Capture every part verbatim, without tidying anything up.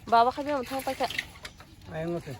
Baba khabi ang thang paikha. Ayang ote.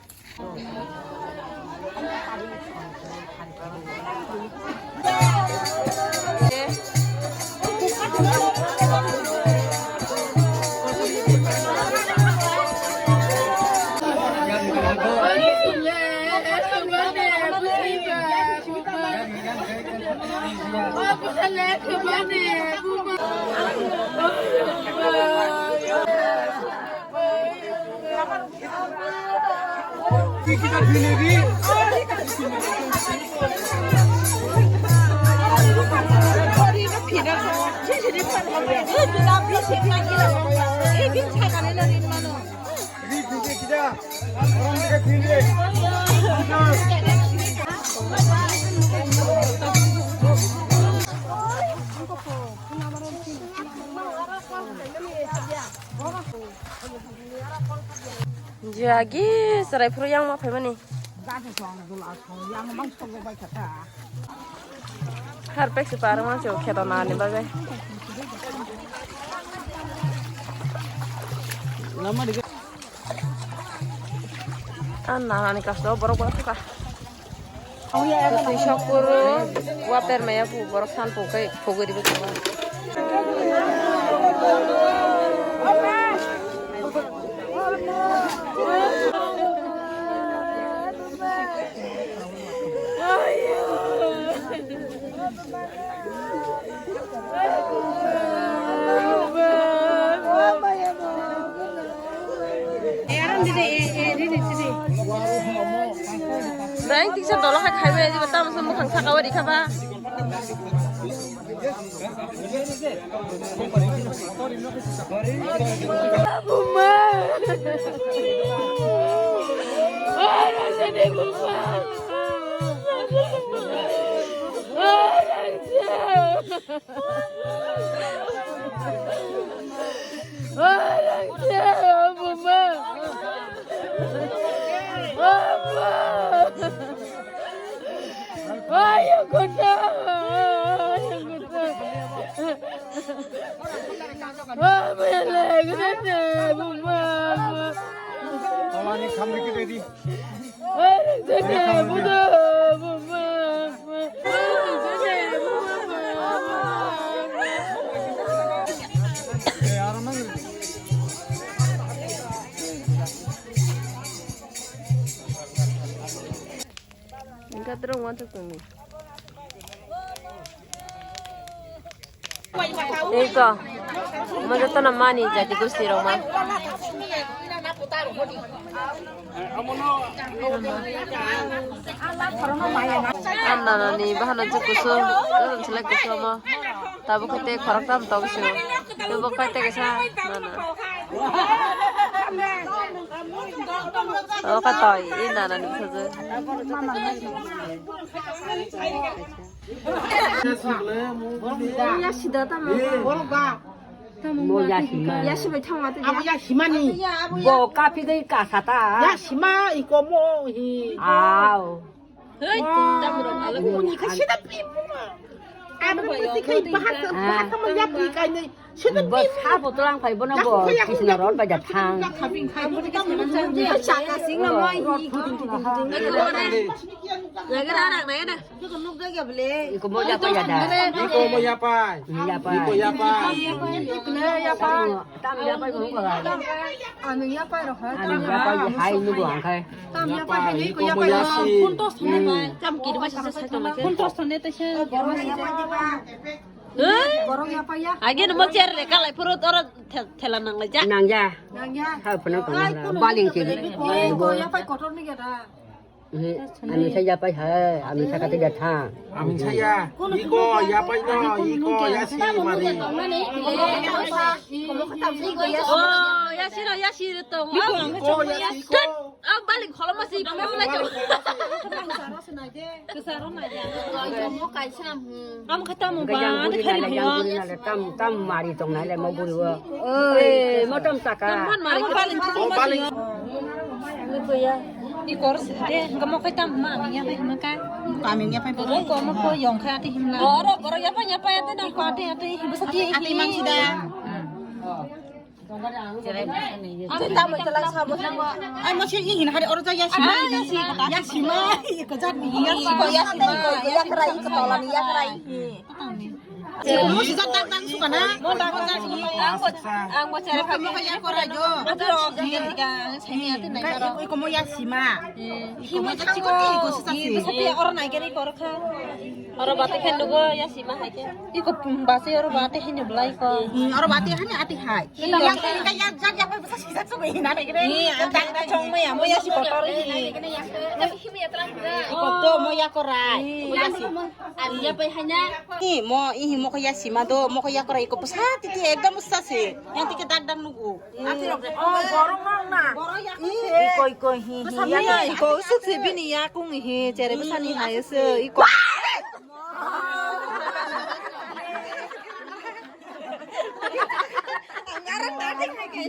Jagi serai phuru yang ma phaimani. Harpek si parang ma chok kheto nani bagwi. An nanani kaslo borok borok kha. Twi sok kuru water maya bu borok san pung kai puguri bu. Dai kisa dolo khai khai bai, tamo se mukhang saka wari kha ba. Tomani khamri khe ready. Gadrong wantuk tongni. Iko. Mo jotono mani jadi gusti roma. Anna nani bahana jukusu. Selek kusu mo. Tabuk khaite khoroktham tong sio. Tei bo khaite kaisa nana. O kha toi, i nana ni bwsajwk. Ya sida tamo. Tamo mo ya sima. Ya sibai thangma to ya. Abo ya simani. Bo kapi dei kasata. Ya sima iko mo hi. Aw. Hei, tamo rok ala. Ni kha sida pi mo. Abo mo ti khai bahar ka bahar ka mo ya pi kai nei. Sida pi mo. Bo sa botol ang phai bono bo. Kisna rot bai da thang. Chaka sing na mai hi. Lagi rara na ya na. Iko mo ya pai ya da. Iko mo ya pai. Ya pai. Iko ya pai. Ya pai. Tam ya pai ko ko la. Anu ya pai ro ha. Anu ya pai hai nu ko ang khai. Tam ya pai ni ko ya pai. Phone to sone bai. Tam ki ba sa sa to ma. Phone to sone te se. Borok ya pai ya. Hei? Borok ya pai ya. Age no mo chair le kalai phuru oro thela nang lai ja. Nang ja. Nang ja. Ha phone ko baling ki. Ko ya pai kotor ni ga da. Ami sa ya pai ha, ami sa kate ya tha. Ami sa ya. Iko ya pai no, iko ya si mari. Oh, ya si no, ya si to. Iko ya si iko. Ang balik kholo masi iko. Amo kha tamo ba, ande khari phaio. Tam, tam mari tong nai le mo guri o. Oi, mo tam taka. Tam man mari. Amo balik. O balik. Ni kor se. De, kamo khai tam ma, ya khai ma ka. Kami ni apa? Borok komo ko yong kha ati himna. Borok, borok yapa yapa ati na. Ko ati ati himsa ti ati mang sida. Ati tamo chala sabo. Ai mo si ihin hari oro ja yasi ma. Yasi ma. Ko jat ni yasi ma. Yasi ma. Yakrai ko tola ni yakrai. Mo si jat dang dang suka na. Mo dang dang. Ang bo ang bo chere kami. Mo ya korai jo. Ati ro. Semi ati nai ro. Ko mo yasi ma. Himo chikoti ko sisa si. Bwsate oro nai khe ri kor kha. Oro bate khe nugo yasi ma hai khe. Iko base oro bate hini belai ko. Oro bate hani ati hai. Yang khe ka yang jak yang bwsa sisa sugo hina nai khe. Ni ang tak ta chong maya mo yasi kotor hi. Iko to mo ya korai. Mo yasi. Ani ya pai hanya. Ni mo ihi mo ko yasi ma do mo ko ya korai iko bwsa titi ekdom bwsa si. Yang tike dak dak nugo. Ati rok de. Oh, borok rok na. Borok ya. Iko, iko, hi, hi, ya. Iko usuk se bini ya kung hi, chere bwsa ni hai se, iko. Ngaran tadi hai kai.